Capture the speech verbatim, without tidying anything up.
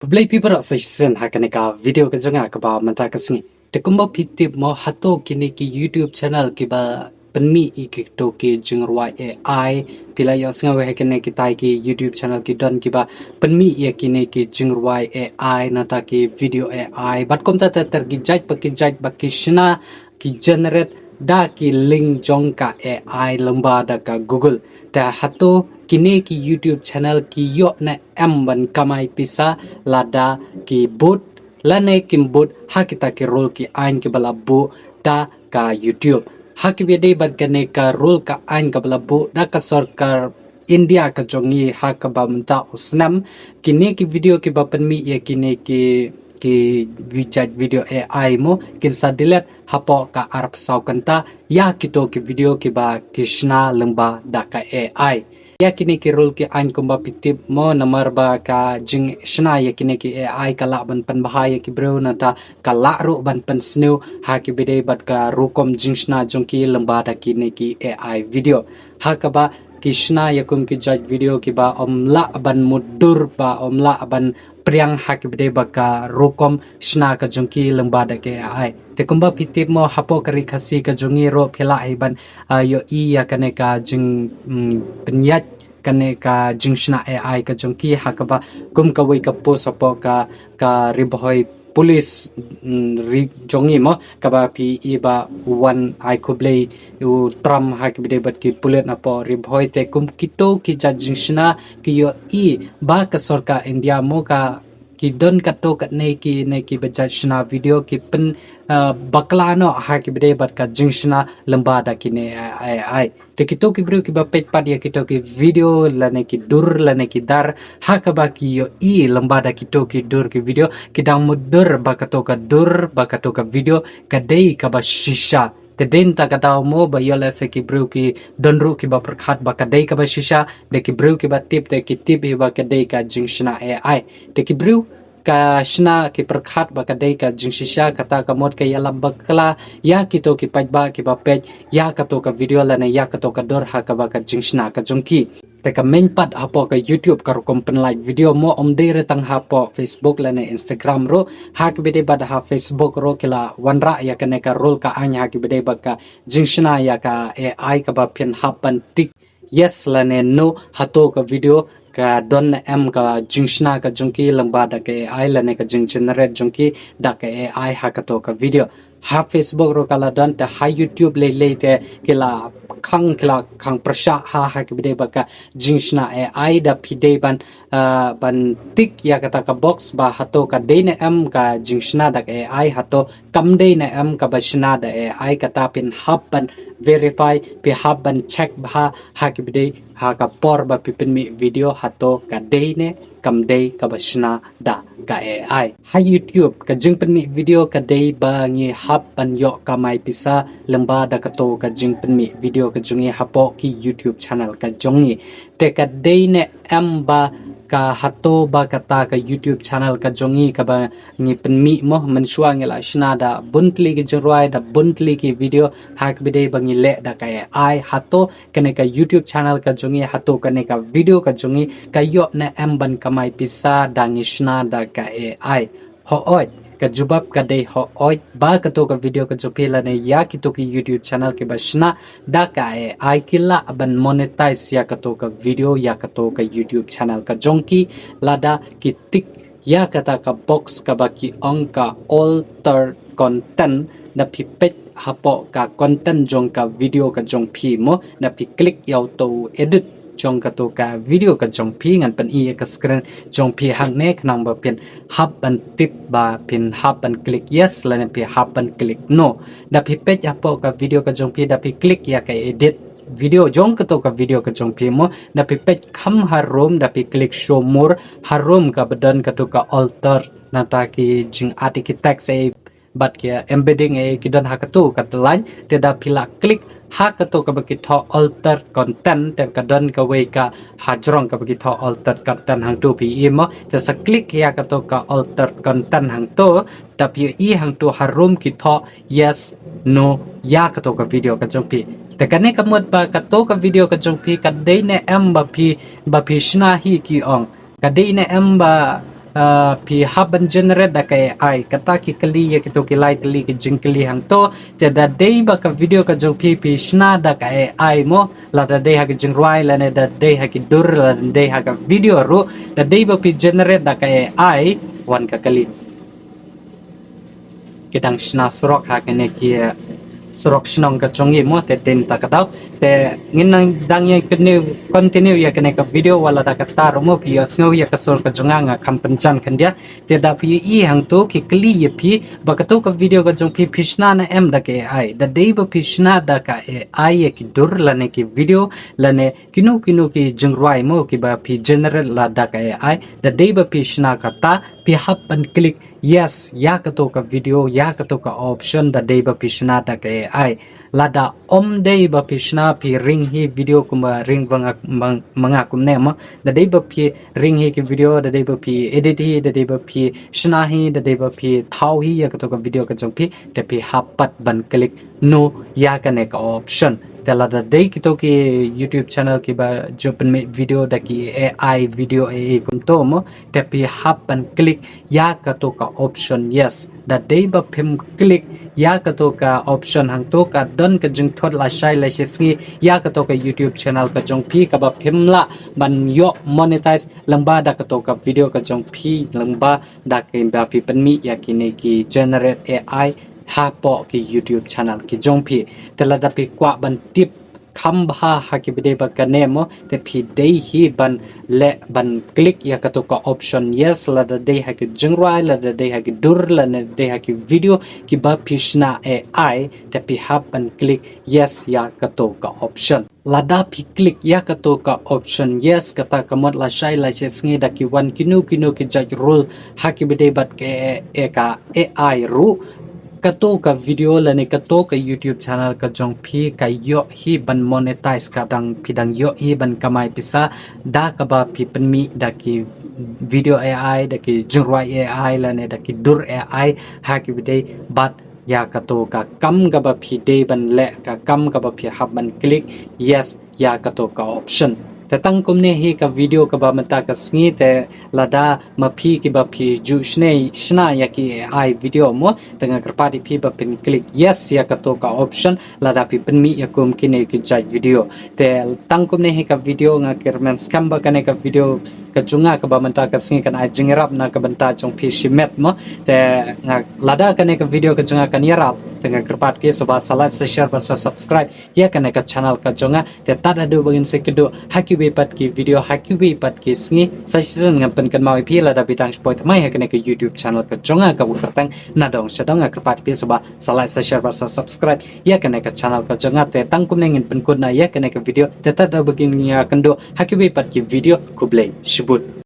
Khublei phi baroh sa shisien ha kane ka video ka jong nga kaba mynta ka sngi. Te kumba phi tip mo, hato kine ki YouTube channel kiba pynmih ïa kito ki jingrwai A I, phi la ïohsngew ha kine kitai ki YouTube channel ki don kiba pynmih ïa kine ki jingrwai A I, nangta ki video A I, bad kumta ter ter ki jait pa ki jait ba ki shna ki generate da ki link jong ka A I lyngba da ka Google. Te hato kine ki YouTube channel ki ïoh ne em ban kamai pisa lada ki bud lane kim bud ha kita ki rule ki aiñ kiba la buh da ka YouTube? Ha kiba ïadei bad kane ka rule ka aiñ kaba la buh da ka sorkar India ka jong ngi ha kaba mynta u snem, kine ki video kiba pynmih ïa kine ki, ki jait video A I mo, kin sa delete hapoh ka arphew saw kynta ïa kito ki video kiba ki shna lyngba da ka A I. Ïa kine ki rule ki aiñ kumba phi tip mo, namar ba ka jingshna ïa kine ki A I ka lah ban pynbha ïa ki briew, nangta ka lah ruh ban pynsniew ha kiba ïadei bad ka rukom jingshna jong ki lyngba da kine ki A I video. Ha kaba ki shna ïa kum ki jait video kiba ym lah ban mutdur, ba ym lah ban pdiang ha kiba ïadei bad ka rukom shna ka jong ki lyngba da ka A I. Te kumba phi tip mo, hapoh ka Ri Khasi ka jong ngi ruh phi lah hi ban, ah, ïohi ïa kane ka jing, mm, pynïaid kane ka jingshna A I ka jong ki, ha kaba kum kawei ka post hapoh ka, ka Ri Bhoi Police, mm, ri jong ngi mo, kaba phi i ba u wan ai khublei u tram ha kiba ïadei bad ki pulit napoh Ri Bhoi. Te kum kito ki jait jingshna ki ïohi ba ka sorkar India mo ka ki don katto katne kine kiba jait shna video ki pyn, ah, bakla noh ha kiba ïadei bad ka jingshna lyngba da kine A I. Te kito ki briew kiba peit pat ïa kito ki video lane ki dur lane ki dar ha kaba ki ïohi lyngba da kito ki dur ki video, ki dang mutdur ba kato ka dur, ba kato ka video ka dei kaba shisha. Te dei na kata ka daw mo ba ïoh lehse ki briew ki don ruh kiba pyrkhat ba ka dei kaba shisha, da ki briew kiba tip te ki tip hi ba ka dei ka jingshna A I. Te ki briew ka shna ki pyrkhat ba ka dei ka jingshisha, kata ka mut ka ïalam bakla ïa kito ki paidbah kiba peit ïa kato ka video lane ïa kato ka dur ha kaba ka jingshna ka jong ki. Te ka meiñ pat hapoh ka YouTube ka rukom pynlait video mo, ym dei re tang hapoh Facebook lane Instagram ruh, ha kiba ïadei bad ha Facebook ruh ki la wanrah ïa kane ka rule ka aiñ ha kiba ïadei bad ka jingshna ïa ka A I kaba phin hap ban tik yes lane no, hato ka video ka don ne em ka jingshna ka jong ki lyngba da ka A I lane ka jinggenerate jong ki da ka A I ha kato ka video. Ha Facebook ruh ka la don, te ha YouTube lei lei te ki la khang, ki la khang pyrshah ha, ha kiba ïadei bad ka jingshna A I. Da phi dei ban, ah, ban tik ïa kata ka box ba hato ka dei ne em ka jingshna da ka A I, hato kam dei ne em kaba shna da A I, kata phin hap ban verify, phi hap ban check bha ha kiba ïadei ha ka por ba phi pynmih video, hato ka dei ne kam dei kaba shna da ka A I. Ha YouTube ka jingpynmih video ka dei ba ngi hap ban ïoh kamai pisa lyngba da kato ka jingpynmih video ka jong ngi hapoh ki YouTube channel ka jong ngi. Te ka dei ne em ba ka hato ba kata ka YouTube channel ka jong ngi kaba ngi pynmih mo, mynshuwa ngi la shna da bun tylli ki jingrwai, da bun tylli ki video ha kiba ïadei ba ngi leh da ka A I, hato kane ka YouTube channel ka jong ngi, hato kane ka video ka jong ngi ka ïoh ne em ban kamai pisa da ngi shna da ka A I? Hooid, ka jubab ka dei hooid, ba kato ka video ka jong phi lane ïa kito ki YouTube channel kiba shna da ka A I ki lah ban monetize ïa kato ka video, ïa kato ka YouTube channel ka jong ki, lada ki tik ïa kata ka box kaba ki ong ka alter content. Da phi peit hapoh ka content jong ka video ka jong phi mo, da phi click ïa uto u edit jong kato ka video ka jong phi, ngan pyni ïa ka screen jong phi hangne khnang ba phin hap ban tip ba phin hap ban click yes lane phi hap ban click no. Da phi peit hapoh ka video ka jong phi, da phi click ïa ka edit video jong kato ka video ka jong phi mo, da phi peit kham harum, da phi click show more harum kaba don kato ka alter, nangta ki jingarticle text ei bad ki embedding ei ki don ha kato ka line. Te da phi la click ha kato kaba ki thoh alter content, te ka don kawei ka hajrong kaba ki thoh alter content hangto, phi i mo. Te sa click ïa kato ka alter content hangto, da phi i hangto harum ki thoh yes no ïa kato ka video ka jong phi. Te kane ka mut ba kato ka video ka jong phi ka dei ne em ba phi, ba phi shna hi, ki ong ka dei ne em ba Ah, phi hap ban generate da ka A I. Kata ki kylli ïa kito ki lai tylli ki jingkylli hangto. Te da dei ba ka video ka jong phi phi shna da ka A I mo, lada dei ha ki jingrwai lane da dei ha ki dur lane da dei ha ka video ruh, da dei ba phi generate da ka A I, wan ka kali. Ki dang shna surok ha kane ki, eh, surok shnong ka jong ngi mo, te dei na kata ka daw. Te ngin nang dang ïa kane continue ïa kane ka video, wat la da kata ruh mo phi ïohsngew ïa ka sur ka jong nga, nga kham pynjan khyndiat. Te da phi ïohi hangto ki kylli ïa phi ba kato ka video ka jong phi phi shna ne em da ka A I. Da dei ba phi shna da ka A I ïa ki dur lane ki video lane kino kino ki jingrwai mo kiba phi generate la da ka A I, da dei ba phi shna kata, phi hap ban click yes ïa kato ka video, ïa kato ka option da dei ba phi shna da ka A I. Lada ym dei ba phi shna, phi ring hi video kumba ring ba nga, ma nga kumne mo, da dei ba phi ring hi ki video, da dei ba phi edit hi, da dei ba phi shna hi, da dei ba phi thaw hi ïa kato ka video ka jong phi, te phi hap pat ban click no ïa kane ka option. Te lada dei kito ki YouTube channel kiba ju pynmih video da ki A I video A I kumto mo, te phi hap ban click ïa kato ka option yes. Da dei ba phim click ïa kato ka option hangto, ka don ka jingthut lashai lashisngi ïa kato ka YouTube channel ka jong phi, kaba phim lah ban ïoh monetize lyngba da kato ka video ka jong phi, lyngba da kiba phi pynmih ïa kine ki generate A I hapoh ki YouTube channel ki jong phi. Te lada phi kwah ban tip kham bha ha kiba dei ba kane mo, te phi dei hi ban leh ban click ïa kato ka option yes, lada dei ha ki jingrwai, lada dei ha ki dur, lada dei ha ki video kiba phi shna A I, te phi hap ban click yes ïa kato ka option. Lada phi click ïa kato ka option yes, kata ka mut lashai lashisngi da ki wan kino kino ki jait rule ha kiba dei bad ka, eh, ka A I ruh, kato ka video lane kato ka YouTube channel ka jong phi ka ïoh hi ban monetize, ka dang, phi dang ïoh hi ban kamai pisa da kaba phi pynmih da ki video A I, da ki jingrwai A I lane da ki dur A I ha kiba dei bad ïa kato ka kam kaba phi dei ban leh, ka kam kaba phi hap ban click yes ïa kato ka option. Te tang kumne hi ka video kaba mynta ka sngi, te lada ma phi kiba phi ju shna, shna ïa ki A I video mo, te nga kyrpad ïa phi ba phin click yes ïa kato ka option lada phi pynmih ïa kum kine ki jait video. Te tang kumne hi ka video, nga kyrmen skhem ba kane ka video ka jong nga kaba mynta ka sngi kan ai jingïarap na ka bynta jong phi shimet mo. Te nga, lada kane ka video ka jong nga kan ïarap, te nga kyrpad ki sngewbha sa like, sa share bad sa subscribe ïa kane ka channel ka jong nga. Te tad haduh ba ngin sa ïakynduh ha kiwei pat ki video ha kiwei pat ki sngi, sa shisien ngan pynkynmaw ïa phi lada phi dang shu poi thymmai ha kane ka YouTube channel ka jong nga kaba kyrteng Nadong Shadong. Nga kyrpad ïa phi sngewbha sa like, sa share bad sa subscribe ïa kane ka channel ka jong nga. Te tang kumne ngin pynkut noh ïa kane ka video. Te tad haduh ba ngin ïakynduh ha kiwei pat ki video, khublei shibun.